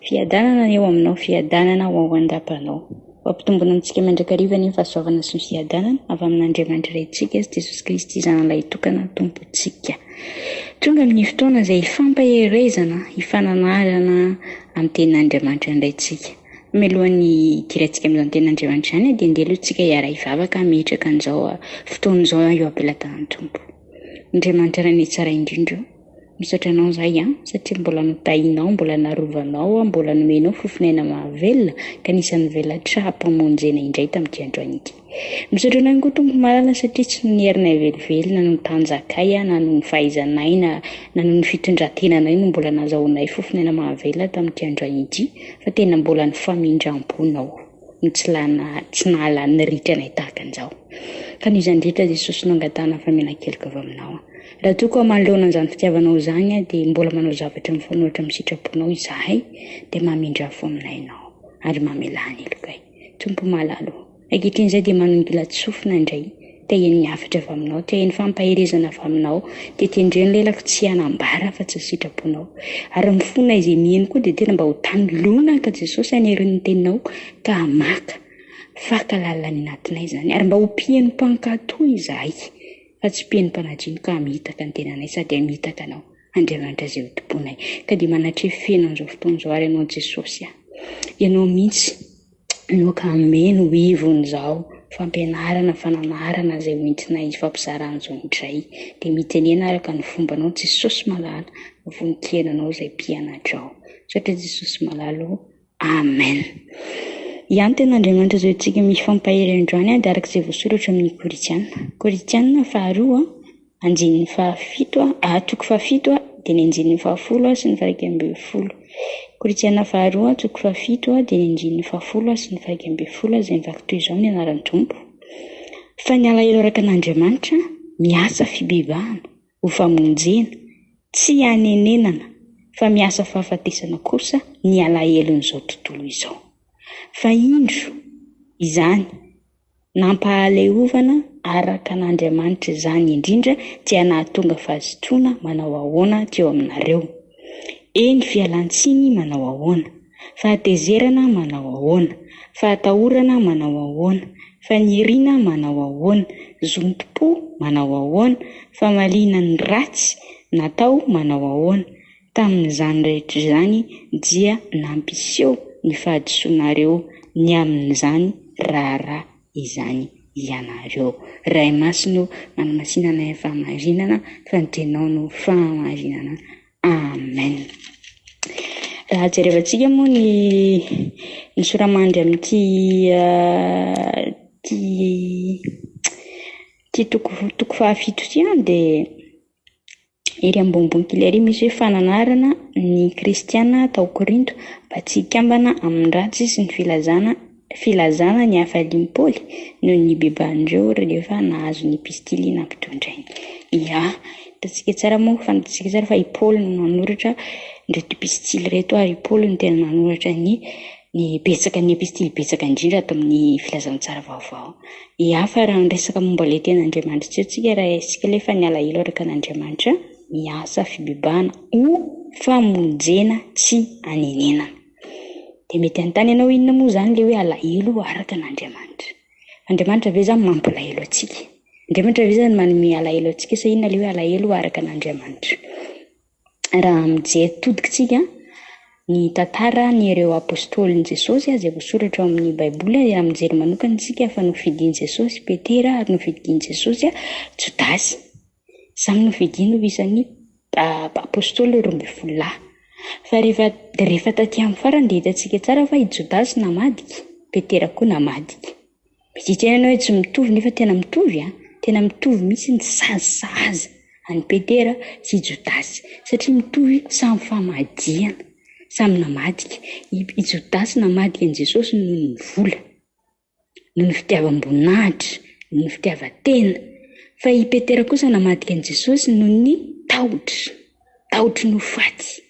Fiadanana eo aminao, fiadanana ho ao an-dapanao. Ho ampitombona amintsika mandrakariva anie ny fahasoavana sy ny fiadanana avy amin'Andriamanitra Raintsika sy Jesosy Kristy Zanany Lahitokana Tompontsika. Tonga amin'ny fotoana izay hifampaherezana, hifananarana amin'ny Tenin'Andriamanitra indray tsika. Mialohan'ny hidirantsika amin'izany Tenin'Andriamanitra izany dia ndeha aloha tsika hiara-hivavaka hametraka an'izao fotoana izao eo am-pelatanan'ny Tompo. Andriamanitra Rainay tsara indrindra o. Misaotra anao izahay an, satria mbola notahinao, mbola narovanao, mbola nomenao fofon'aina mahavelona, ka anisan'ny velatrà-pamonjena indray tamin'ity androany ity. Misaotra anao ihany koa Tompo malala satria tsy noho ny herinay velively na noho ny tanjakay na noho ny fahaizanay na na noho ny fitondran-tenanay no mbola nazahoanay fofon'aina mahavelona tamin'ity androany ity fa tena mbola ny famindram-ponao no tsy lana tsy nahalany ritra anay tahaka an'izao. Ka noho izany rehetra Jesosy no angatahana famelan-keloka avy aminao. Raha toa ka manoloana an'izany fitiavanao izany dia mbola manao zavatra mifanohitra amin'ny sitraponao izahay dia mamindrà fo aminay Ianao ary mamelà ny helokay. Tompo malala ô, ankehitriny izahay dia manongilan-tsofina indray, te heno ny hafatra avy aminao, te heno fampaherezana avy aminao, dia tendreo ny lelako tsy hanambara afa-tsy ny sitraponao. Ary ny fonay izay miheno koa dia tena mba ho tany lonaka Jesosy hanery ny teninao ka hamaka faka lalina any anatinay izany ary mba ho mpiheno mpankatò izahay. fa tsy mpino mpanadino ka hamitaka ny tenanay sady hamitaka anao Andriamanitra izay ho tomponay ka dia manatreha feno an'izao fotoana izao ary ianao Jesosy a ianao mihitsy no ka hameno ivon'izao fampianarana fananarana izay hoentinay hifampizarana izao indray dia mitenena araka ny fombanao Jesosy malala vonon-kena anao izay mpianatrao satria Jesosy malala o Amen. Ihany tena Andriamanitra izao antsika mifampahery androany dia araka izay voasoratra amin'ny Korintiana. Korintiana faharoa andininy fahafito a toko fahafito dia ny andininy fahafolo sy ny faharaika ambin'ny folo. Korintiana faharoa toko fahafito dia ny andininy fahafolo sy ny faharaika ambin'ny folo izay mivaky toy izao ny anaran'ny Tompo. Fa ny alahelo araka an'Andriamanitra miasa fibebahana ho famonjena, tsy hanenenana, fa miasa fahafatesana kosa ny alahelon'izao tontolo izao. Fa indro izany nampahaleovana araka an'Andriamanitra izany indrindra dia nahatonga fahazotoana manao ahoana teo aminareo? Eny, fialan-tsiny manao ahoana? Fahatezerana manao ahoana? Fahatahorana manao ahoana? Faniriana manao ahoana? Zontom-po manao ahoana? Famaliana ny ratsy natao manao ahoana? Tamin'izany rehetra izany dia nampiseho ny fahadisoanareo ny amin'izany raharaha izany ianareo. Ray Masina ô, manamasina anay amin'ny fahamarinana, fa ny Teninao no fahamarinana. Amen. Raha jerevantsika moa ny ny soramandry amin'ity ity ity toko toko fahafito ity an dia ery ambonimbony kely ery misy hoe fananarana ny kristiana tao Korinto mba tsy hikambana amin'ny ratsy sy ny filazana Filazana ny hafalian'i Paoly noho ny nibebahan'ireo rehefa nahazo ny epistily nampitondrainy. Ia, hitantsika tsara moa, fantatsika tsara fa i Paoly no nanoratra ireto epistily ireto ary i Paoly no tena nanoratra ny ny betsaka ny epistily betsaka indrindra ato amin'ny filazantsara vaovao. Ia, fa raha niresaka momba ilay tena Andriamanitra teo tsika raha isika ilay fa ny alahelo araka an'Andriamanitra miasa fibebahana ho famonjena tsy anenenana. Dia mety hanontany ianao inona moa izany ilay hoe alahelo araka an'Andriamanitra. Andriamanitra ve izany mampalahelo antsika? Andriamanitra ve izany manome alahelo antsika sa inona ilay hoe alahelo araka an'Andriamanitra? Raha mijery todika isika ny tantaran'ireo apostolin'i Jesosy izay voasoratra ao amin'ny Baiboly, raha mijery manokana isika fa nofidin'i Jesosy Petera ary nofidin'i Jesosy Jodasy. Samy nofidiny ho isan'ny apostoly 12 lahy. Fa rehefa rehefa taty amin'ny farany dia hitantsika tsara fa i Jodasy namadika, Petera koa namadika. Mety hiteny ianao hoe tsy mitovy nefa tena mitovy an! Tena mitovy mihitsy ny sazy sahaza an'i Petera sy i Jodasy satria mitovy samy famadihana, samy namadika. I Jodasy namadika an'i Jesosy noho ny vola. noho ny fitiavam-boninahitra, noho ny fitiavan-tena. Fa i Petera kosa namadika an'i Jesosy noho ny tahotra, tahotry ny ho faty.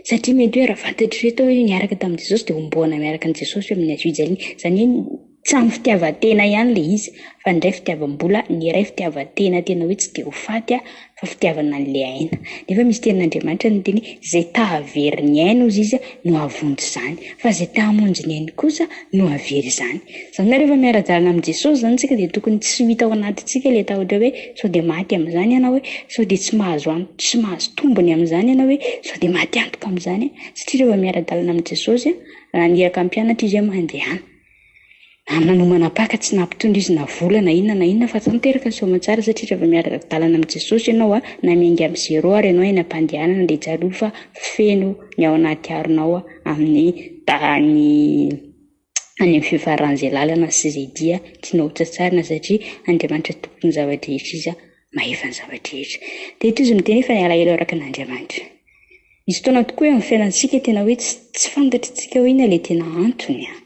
Satria mety hoe raha fantatr'ireto hoe niaraka tamin'i Jesosy dia homboana miaraka amin'i Jesosy eo amin'ny hazofijaliana. Izany hoe. Samy fitiavan-tena ihany ilay izy fa ny iray fitiavam-bola, ny iray fitiavan-tena tena hoe tsy dia ho faty aho fa fitiavana an'ilay aina. Nefa misy tenin'Andriamanitra niteny hoe izay ta hahavery ny ainy hozy izy no hahavonjy izany fa izay ta hamonjy ny ainy kosa no hahavery izany. Izany hoe rehefa miara-dalana amin'i Jesosy izany isika dia tokony tsy ho hita ao anatintsika ilay tahotra hoe sao dia maty amin'izany aho na hoe sao dia tsy mahazo tsy mahazo tombony amin'izany aho na hoe sao dia maty antoka amin'izany aho satria rehefa miara-dalana amin'i Jesosy raha niraka mpianatra izy hoe mandehana Na nanomana Paka tsy nampitondra izy na vola na inona na inona fa tanteraka ny soamantsara satria rehefa miara-dalana amin'i Jesosy ianao na miainga amin'ny zéro ary ianao eny am-pandehanana dia tsarovy fa feno ny ao anaty aronao amin'ny ny any amin'ny fifaran'izay lalana sy izay dia tianao ho tsatsarina satria Andriamanitra tompon'ny zava-drehetra izy mahefa ny zava-drehetra. Dia eto izy miteny hoe fa ny alahelo araka an'Andriamanitra. Misy fotoana tokoa eo amin'ny fiainantsika tena hoe tsy fantatritsika hoe inona ilay tena antony an!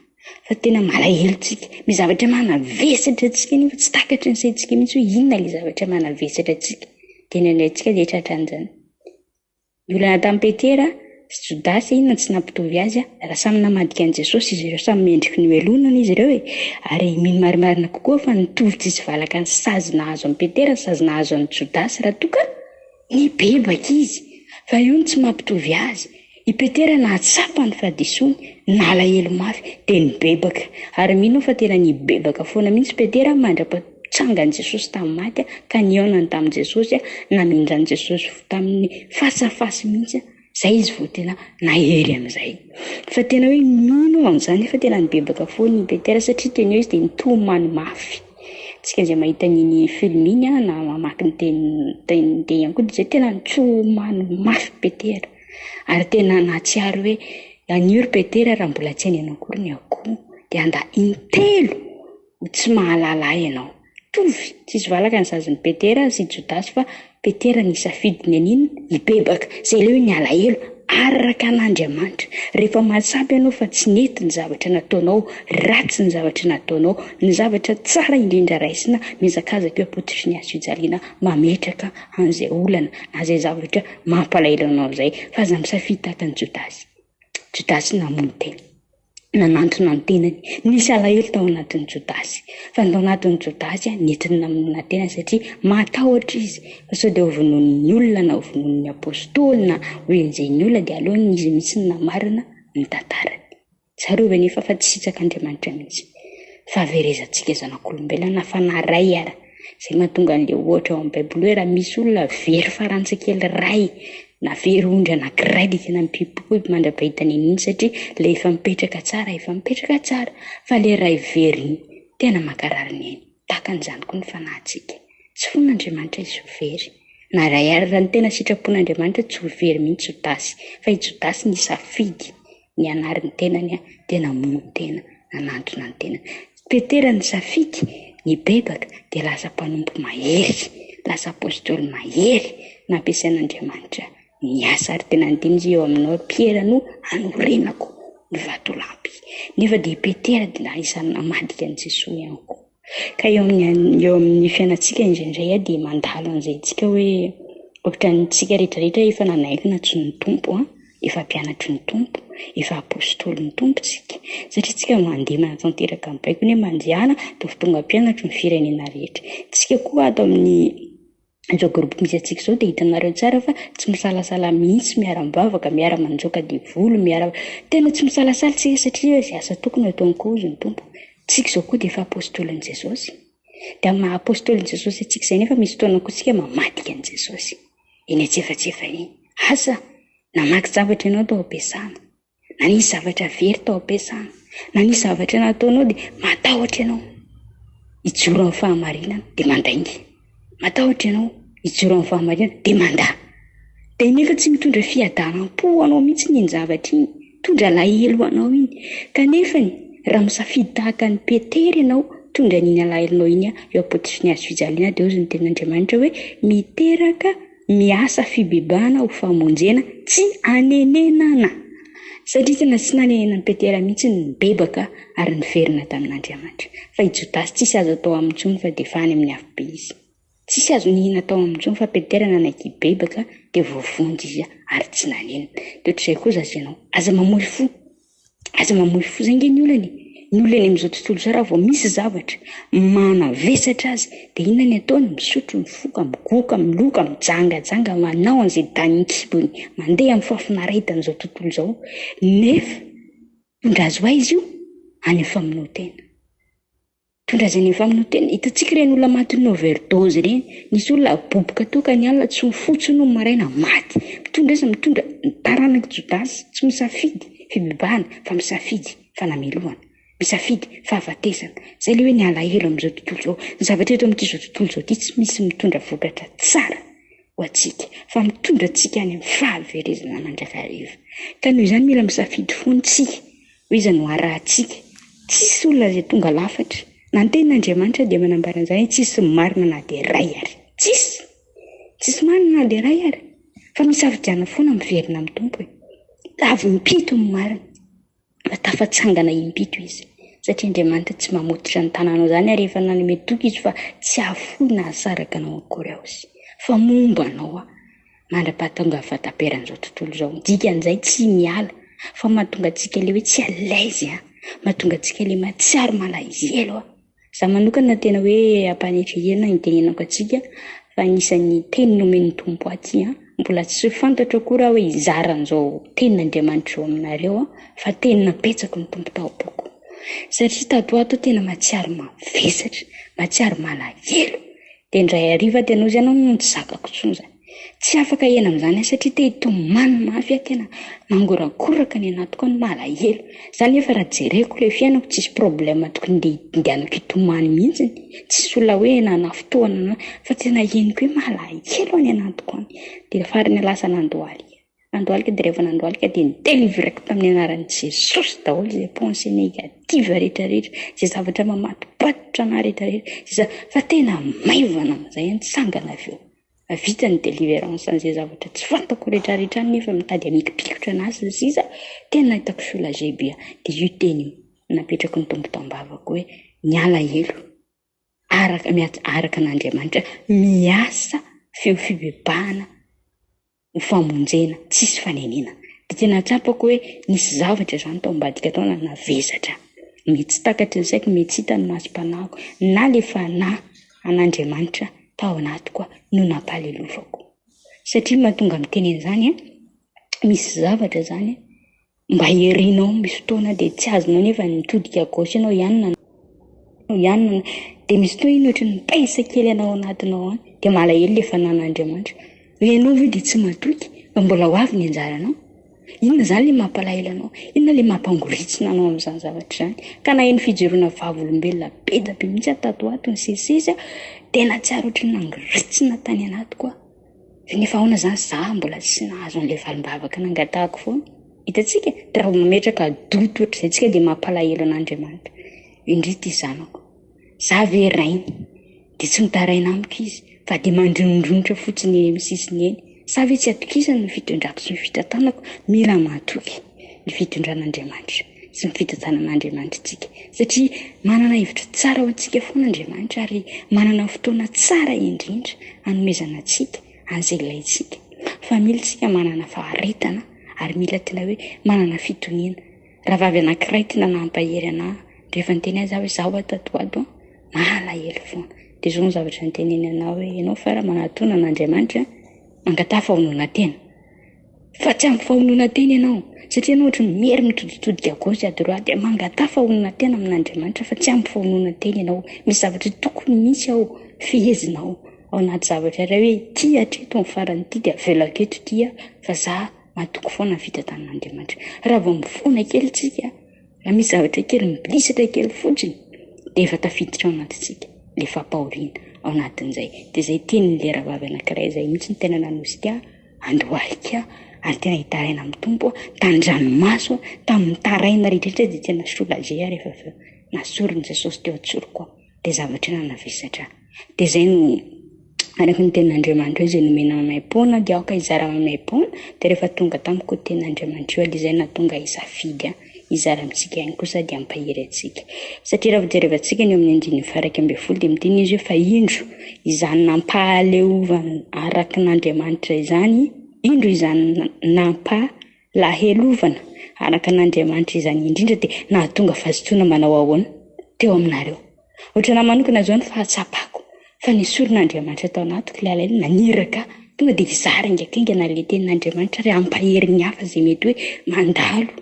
Fa tena malahelo tsika. Misy zavatra manavesatra antsika nefa tsy takatry ny saintsika mihitsy hoe inona ilay zavatra manavesatra antsika. Dia indraindray tsika dia tratran'izany. Ny olana tamin'i Petera sy Jodasy inona no tsy nampitovy azy an? Raha samy namadika an'i Jesosy izy ireo, samy mendriky ny hohelohina izy ireo e! Ary mino marimarina kokoa fa nitovy tsisy valaka ny sazy nahazo an'i Petera ny sazy nahazo an'i Jodasy raha toa ka Nibebaka izy, fa io no tsy mampitovy azy. I Petera nahatsapa ny fahadisoany, nalahelo mafy, dia nibebaka. Ary mino aho fa tena nibebaka foana mihitsy Petera mandra-patsangan'i Jesosy tamin'ny maty ka nihaonany tamin'i Jesosy, namindran'i Jesosy tamin'ny face à face mihitsy. Izay izy vao tena nahery amin'izay. Fa tena hoe mino aho an'izany nefa tena nibebaka foana i Petera satria tena eo izy dia nitomany mafy. Tsika izay mahita an'iny film iny na mamaky ny teny teny teny ihany koa dia izay tena nitomany mafy Petera. Ary tena nahatsiaro hoe anio ry Petera raha mbola tsy hainao akory ny akoho dia handà intelo ho tsy mahalala ahy ianao. Mitovy, tsisy valaka ny sazin'i Petera sy Jodasy fa Petera nisafidy ny haninona? Hibebaka. Izay ilay hoe ny alahelo araka an'Andriamanitra. Rehefa mahatsapa ianao fa tsy nety ny zavatra nataonao, ratsy ny zavatra nataonao, ny zavatra tsara indrindra raisina, mihazakazaka eo am-pototry ny hazo fijaliana mametraka an'izay olana na izay zavatra mampalahelo anao izay fa aza misafidy tahaka an'i Jodasy. Jodasy namono tena. Nanantona ny tenany. Nisy alahelo tao anatin'i Jodasy. Fa ny tao anatin'i Jodasy, nentiny namonoana tena satria matahotra izy fa sao dia hovonoin'ny olona na hovonoin'ny apostoly na hoenjehin'ny olona dia aleony izy mihitsy no namarina ny tantarany. Tsarovy anefa fa tsy sitraka Andriamanitra mihitsy. Fahaverezantsika zanak'olombelona na fanahy iray ara. Izay mahatonga an'ilay ohatra ao amin'ny Baiboly hoe raha misy olona very farantsa kely iray na very ondry anankiray dia tena mipipopipo mandra-pahitany an'iny satria ilay efa mipetraka tsara efa mipetraka tsara fa ilay iray very iny tena mankarary ny ainy. Tahaka an'izany koa ny fanahintsika. Tsy fon'Andriamanitra izy ho very. Na iray ary raha ny tena sitrapon'Andriamanitra tsy ho very mihitsy Jodasy fa i Jodasy nisafidy ny hanary ny tenany dia namono tena, nanantona ny tenany. Petera nisafidy nibebaka dia lasa mpanompo mahery, lasa apostoly mahery nampiasain'Andriamanitra niasa ary tena niteny izy eo aminao ry Piera no hanorenako ny vatolampy. Nefa dia i Petera dia anisan'ny namadika an'i Jesoa ihany koa. Ka eo amin'ny eo amin'ny fiainantsika indraindray dia mandalo an'izay tsika hoe ohatran'ny tsika rehetrarehetra efa nanaiky nantsoin'ny Tompo an, efa mpianatry ny Tompo, efa apostolin'ny Tompo tsika. Satria tsika mandeha manatanteraka ny baikony hoe mandehana dia ho tonga mpianatry ny firenena rehetra. Tsika koa ato amin'ny izao groupe misy antsika izao dia hitanareo tsara fa tsy misalasala mihitsy miara-mivavaka, miara-mandroaka devoly, miara tena tsy misalasala tsika satria izay asa tokony ataony koa hozy ny Tompo. Tsika izao koa dia efa apostolin'i Jesosy. Dia amin'ny maha apostolin'i Jesosy antsika izay nefa misy fotoana koa tsika mamadika an'i Jesosy. Eny antsefatsefa eny. Asa, namaky zavatra ianao tao am-piasana. Na nisy zavatra very tao am-piasana, na nisy zavatra nataonao dia matahotra ianao hijoro amin'ny fahamarinana dia mandainga. Matahotra ianao hijoro amin'ny fahamarinana dia mandà. Dia nefa tsy mitondra fiadanam-po ho anao mihitsy iny zavatra iny, mitondra alahelo ho anao iny. Kanefa raha misafidy tahaka an'i Petera ianao, mitondra an'iny alahelonao iny eo am-pototry ny hazo fijaliana dia hozy ny tenin'Andriamanitra hoe miteraka Miasa fibebahana ho famonjena tsy anenenana. Satria tena tsy nanenenan'i Petera mihitsy ny nibebaka ary niverina tamin'Andriamanitra. Fa i Jodasy tsisy azo atao aminy intsony fa dia efa any amin'ny afobe izy. Tsisy azo natao aminy intsony fa Petera nanaiky hibebaka dia voavonjy izy ary tsy nanenina. Dia ohatr'izay koa za sy ianao. Aza mamoy fo. Aza mamoy fo. Izay ange ny olana e. Ny olona eny amin'izao tontolo izao raha vao misy zavatra manavesatra azy dia inona ny ataony? Misotro, mifoka, migoka, miloka, mijangajanga, manao an'izay danin'ny kibony, mandeha amin'ny fahafinaretan'izao tontolo izao. Nefa mitondra azy ho aiza io? Any amin'ny famonoan-tena. Mitondra azy any amin'ny famonoan-tena. Hitantsika ireny olona matin'ny overdose ireny. Nisy olona boboka toaka ny alina, tsy mifoha intsony nony maraina, maty. Mitondra aiza? Mitondra ny taranak'i Jodasy. Tsy misafidy fibebahana fa misafidy fanamelohana. Misafidy fahafatesana. Izay ilay hoe ny alahelo amin'izao tontolo izao. Ny zavatra eto amin'ity izao tontolo izao ity tsy misy mitondra vokatra tsara ho antsika fa mitondra antsika any amin'ny fahaverezana mandrakariva. Ka noho izany mila misafidy foana isika Ho iza no harahantsika? Tsisy olona izay tonga lafatra. Na ny tenin'Andriamanitra dia manambara an'izany hoe tsisy marina na dia iray ary. Tsisy! Tsisy marina na dia iray ary. Fa misafidiana foana miverina amin'ny Tompo e. Lavo impito ny marina. Fa tafatsangana impito izy. Satria Andriamanitra tsy mamototra ny tananao izany ary efa nanome toky izy fa tsy hahafoy na hahasaraka anao akory aho izy. Fa momba anao aho. mandra-pahatonga fahataperan'izao tontolo izao. Dikan'izay tsy miala fa mahatonga antsika ilay hoe tsy à l'aise an, mahatonga antsika ilay mahatsiaro malahelo an. Za manokana tena hoe ampanetri-hena ny itenenako antsika fa anisan'ny teny nomen'ny Tompo ahy ity an, mbola tsy fantatro akory aho hoe hizara an'izao tenin'Andriamanitra izao aminareo an, fa teny napetsaky ny Tompo tao am-poko. Satria tato ho ato aho tena mahatsiaro mavesatra, mahatsiaro malahelo. Dia indray hariva dia nozy ianao no tsy zakako intsony izany. Tsy afaka hiaina amin'izany aho satria te hitomany mafy aho, tena mangorakoraka ny anatiko any, malahelo. Za nefa raha jereko ilay fiainako tsisy problème tokony ndeha hindianako hitomany mihitsy, tsisy olona hoe nanafintohina anah fa tena henoko hoe malahelo any anatiko any. Dia farany lasa nandohalika. Nandohalika dia rehefa nandohalika dia ni-delivreko tamin'ny anaran'i Jesosy daholo izay pensée négative rehetra rehetra, izay zavatra mamatopatotra anah rehetra rehetra, izay fa tena maivana amin'izay aho nitsangana avy eo. Vita ny délivrance an'izay zavatra tsy fantako rehetra rehetra any nefa mitady hamikipikotra anah sy ny sisa, tena hitako soulagé be aho. Dia io teny io napetraky ny Tompo tao am-bavako hoe ny alahelo araka araka an'Andriamanitra miasa feo fibebahana ho famonjena tsisy fanenenana. Dia tena tsapako hoe nisy zavatra izany tao ambadika tao nanavesatra. Mety tsy takatry ny saiko, mety tsy hitan'ny masom-panahiko, na ilay fanahy an'Andriamanitra tao anatiko no nampalelovako. Satria mahatonga miteny an'izany an, misy zavatra izany Mba herinao misy fotoana dia tsy azonao nefa ny mitodika à gauche ianao hianina hianina dia misy fotoana iny ohatran'ny mipaisa kely anao anatinao any dia malahelo ilay fananan'Andriamanitra hoe ianao ve dia tsy matoky fa mbola ho avy ny anjaranao? Inona izany ilay mampalahelo anao? Inona ilay mampangoritsina anao amin'izany zavatra izany? Ka naheno fijoroana vavolombelona be dia be mihitsy aho tato ho ato nisesisesy aho dia nahatsiaro ohatran'ny nangoritsina tany anatiko aho. Nefa ahoana izany za mbola tsy nahazo an'ilay valim-bavaka nangatahako foana? Hitantsika? Dia raha vao mametraka doute ohatr'izay tsika dia mampalahelo an'Andriamanitra. Indry ity zanako. Za ve rainy? Dia tsy mitaraina amiko izy fa dia mandronindronitra fotsiny eny amin'ny sisiny eny. Sa ve tsy atokisany ny fitondrako sy ny fitantanako? Mila matoky ny fitondran'Andriamanitra sy ny fitantanan'Andriamanitra isika satria manana hevitra tsara ho antsika foana Andriamanitra ary manana fotoana tsara indrindra hanomezana antsika an'izay ilaintsika. Fa mila isika manana faharetana ary mila tena hoe manana fitoniana. Rahavavy anankiray tena nampahery anah rehefa niteny azy aho hoe zaho ato ato ato an, malahelo foana. Dia izao ny zavatra niteneniny anah hoe ianao fara manatona an'Andriamanitra, mangataha fahononantena. Fa tsy ampy fahononan-tena ianao, satria ianao ohatry ny mery mitoditodika à gauche à droite, dia mangataha fahononan-tena amin'Andriamanitra fa tsy ampy fahononan-tena ianao. Misy zavatra tokony mihitsy ao fehezinao ao anaty zavatra iray hoe ity hatreto ny farany ity dia avelako eto ity aho fa za matoky foana ny fitantanan'Andriamanitra. Raha vao mifona kely tsika, raha misy zavatra kely mibilisatra kely fotsiny dia efa tafiditra ao anatintsika ilay fampahoriana ao anatin'izay. Dia izay tenin'ilay rahavavy anankiray izay mihitsy no tena nanosika ahy. Andohalika ary tena hitaraina amin'ny Tompo aho, tan-dranomaso aho, tamin'ny taraina rehetra rehetra dia tena soulagé aho rehefa avy eo. Nasorin'i Jesosy teo an-tsoroko aho, dia zavatra nanavesatra ahy. Dia izay no araka ny tenin'Andriamanitra hoe izay nomena maimaim-poana dia aoka hizara maimaim-poana, dia rehefa tonga tamiko io tenin'Andriamanitra io dia izay nahatonga ahy hisafidy ahy hizara amintsika ihany koa sady hampahery antsika. Satria raha jerevantsika ny eo amin'ny andininy faha-11 dia miteny izy hoe fa indro izany nampahaleovana araka an'Andriamanitra izany, indro izany nampa. Lahelovana araka an'Andriamanitra izany indrindra dia nahatonga fahazotoana manao ahoana teo aminareo? Ohatranahy manokana izao ny fahatsapako fa nesorin'Andriamanitra tao anatiko ilay alahelo naniraka ahy tonga dia hizara haingankaingana ilay tenin'Andriamanitra ary hampahery ny hafa izay mety hoe mandalo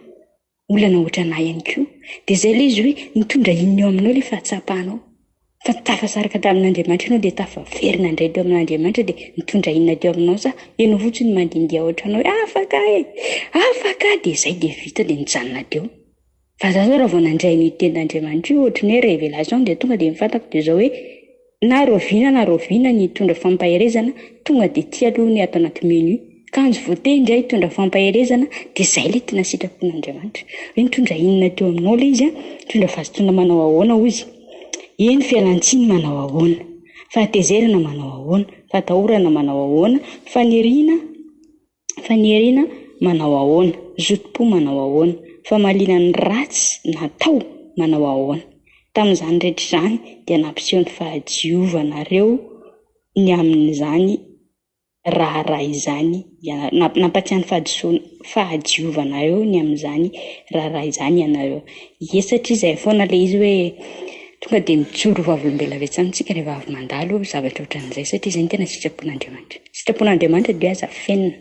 olana ohatran'ahy ihany koa. Dia izay ilay izy hoe nitondra inona eo aminao ilay fahatsapanao fa tafasaraka tamin'Andriamanitra ianao dia tafaverina indray teo amin'Andriamanitra dia nitondra inona teo aminao sa ianao fotsiny mandihindiha ohatranao hoe afaka e! Afaka aho! Dia izay dia vita dia nijanona teo. Fa za zao raha vao nandray an'io tenin'Andriamanitra io ohatry ny hoe révélation dia tonga dia ny fantako dia izao hoe na raoviana na raoviana ny hitondra fampaherezana tonga dia ity aloha ny ato anaty menu. Kanjo vao te indray hitondra fampaherezana dia izay ilay tena sitrapon'Andriamanitra. Hoe nitondra inona teo aminao ilay izy an, nitondra fahazotoana manao ahoana hozy. Eny fialantsiny manao ahoana, fahatezerana manao ahoana, fahatahorana manao ahoana, faniriana. Faniriana manao ahoana? Zotom-po manao ahoana? Famaliana ny ratsy natao manao ahoana? Tamin'izany rehetra izany dia nampiseho ny fahadiovanareo ny amin'izany raharaha izany ianareo. Nampatsiahy ny fahadisoana, fahadiovanareo ny amin'izany raharaha izany ianareo. Ie, satria izay foana ilay izy hoe tonga dia mijoro vavolombelona avy hatrany isika rehefa avy mandalo zavatra ohatran'izay satria izay no tena sitrapon'Andriamanitra. Sitrapon'Andriamanitra dia aza afenina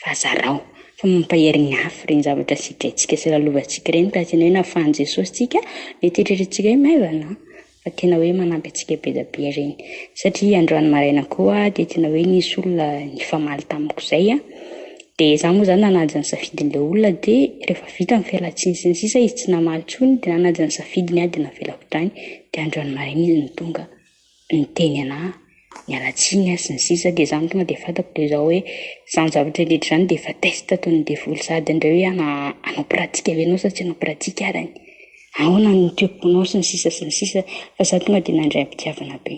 fa zarao fa mampahery ny hafa ireny zavatra sitraintsika sy lalovantsika ireny ka tena hoe nafahan'i Jesosy tsika, mety eritreretintsika hoe maivana fa tena hoe manampy antsika be dia be ireny. Satria androany maraina koa dia tena hoe nisy olona nifamaly tamiko izay an, dia izaho moa izany nanaja ny safidin'ilay olona dia rehefa vita ny fialantsiny sy ny sisa izy tsy namaly intsony dia nanaja ny safidiny aho dia navelako tany, dia androany maraina izy no tonga niteny anah niala tsiny aho sy ny sisa dia izany tonga dia fantako dia izao hoe izany zavatra rehetra izany dia efa test ataon'ny devoly sahady indray hoe ana hanao pratique ve ianao sa tsy hanao pratique arany, ahoana ny toe-ponao sy ny sisa sy ny sisa fa izaho tonga dia nandray am-pitiavana be,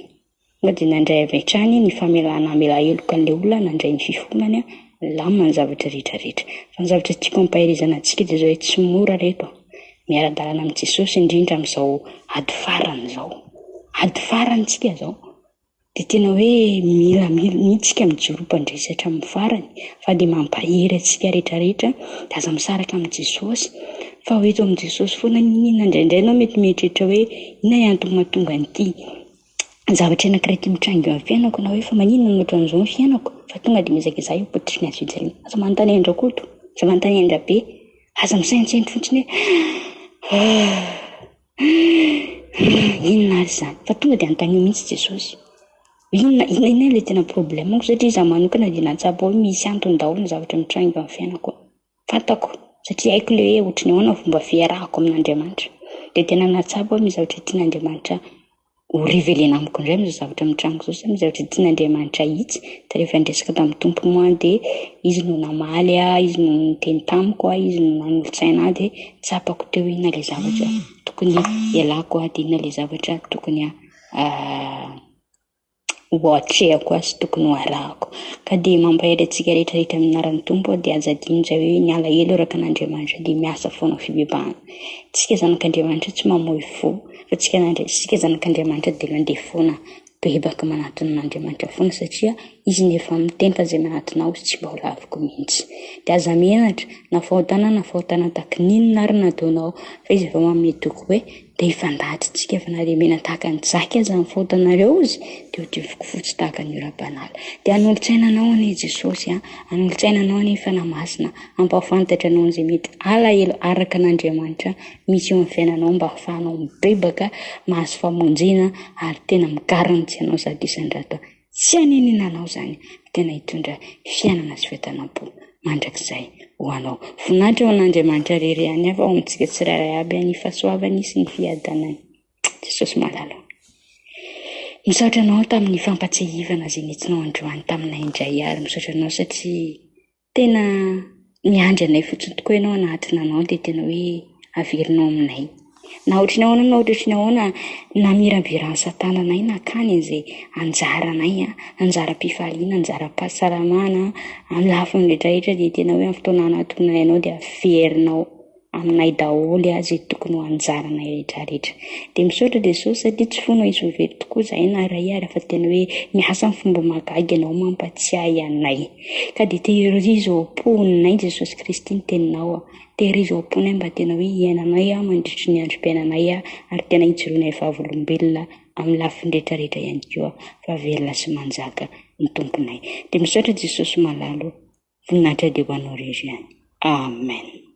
tonga dia nandray avy hatrany ny famelana hamela heloka an'ilay olona, nandray ny fifonany aho, nilamina ny zavatra rehetra rehetra. Fa ny zavatra tiako hampaherezana antsika dia izao hoe tsy mora reto a! Miara-dalana amin'i Jesosy indrindra amin'izao ady farany izao. Ady farany tsika izao. Dia tena hoe mila mihitsy tsika mijoro ho mpandresy hatramin'ny farany fa dia mampahery antsika rehetra rehetra dia aza misaraka amin'i Jesosy fa ho eto amin'i Jesosy foana n'inona indraindray ianao mety mieritreritra hoe inona ny antony mahatonga an'ity zavatra anankiray ity mitranga eo amin'ny fiainako na hoe fa maninona no ohatran'izao ny fiainako fa tonga dia miezaka izaho hipotry ny hazo fijaliana. Aza manontany an-dRakoto, aza manontany an-dRabe. Aza misaintsainy fotsiny hoe inona ary izany fa tonga dia anontanio mihitsy Jesosy. Inona inona inona ilay tena problème-ko satria izaho manokana dia nahatsapa hoe misy antony daholo ny zavatra mitranga eo amin'ny fiainako. Fantako satria haiko ilay hoe ohatry ny ahoana ny fomba fiarahako amin'Andriamanitra. Dia tena nahatsapa hoe misy zavatra tian'Andriamanitra ho revelena amiko indray amin'izao zavatra mitranga izao sa misy zavatra tian'Andriamanitra hahitsy, dia rehefa niresaka tamin'ny Tompo moa aho dia Izy no namaly ahy, Izy no niteny tamiko aho, Izy no nanolo-tsaina ahy dia tsapako teo inona ilay zavatra tokony hialako aho dia inona ilay zavatra tokony ho atrehako azy sy tokony ho arahako. Ka dia mampahery antsika rehetra rehetra amin'ny anaran'ny Tompo aho dia aza adino izay hoe ny alahelo araka an'Andriamanitra dia miasa foana ho fibebahana. Tsika zanak'Andriamanitra tsy mamoy fo. Fa tsika nandre, isika zanak'Andriamanitra dia mandeha foana, bebaka manatona an'Andriamanitra foana satria Izy no efa miteny fa izay manatona Ahy tsy mba ho laviko mihitsy. Dia aza menatra, na fahotana na fahotana tahaka ny inona ary nataonao, fa Izy efa manome toky hoe dia hifandahatra isika fa na dia mena tahaka ny jaky aza ny fahotanareo Izy dia ho dioviko fotsy tahaka ny oram-panala. Dia hanolo-tsaina anao anie Jesosy a, hanolo-tsaina anao anie Fanahy Masina, hampahafantatra anao an'izay mety alahelo araka an'Andriamanitra misy eo amin'ny fiainanao mba hahafahanao mibebaka, mahazo famonjena ary tena mi-garantie anao 100% tsy hanenenanao izany fa tena hitondra fiainana sy fiadanam-po mandrakizay ho anao. Voninahitra ho an'Andriamanitra irery ihany fa ho amintsika tsirairay aby ny fahasoavany sy ny fiadanany. Jesosy malala. Misaotra anao tamin'ny fampatsiahivana izay nentinao androany taminay indray ary misaotra anao satria Tena miandry anay fotsiny tokoa ianao hanatona anao dia tena hoe averinao aminay. Na ohatry ny ahoana na ohatry ny ahoana namirabiran'i satana anay nakany an'izay anjaranay, anjaram-pifaliana, anjaram-pahasalamana, amin'ny lafiny rehetra rehetra dia tena hoe amin'ny fotoana hanatonanay anao dia averinao. aminay daholo izay tokony ho anjaranay rehetra rehetra. Dia misaotra Jesosy satria tsy foana izy ho very tokoa izahay na iray ary fa tena hoe miasa amin'ny fomba mahagaga ianao mampatsiahy anay. Ka dia tehirizo ao am-ponay Jesosy Kristy ny teninao. Tehirizo ao am-ponay mba tena hoe hiainanay mandritry ny androm-piainanay ary tena hijoroanay vavolombelona amin'ny lafiny rehetra rehetra ihany koa fa velona sy manjaka ny Tomponay. Dia misaotra Jesosy malala o. Voninahitra dia ho anao irery ihany. Amen.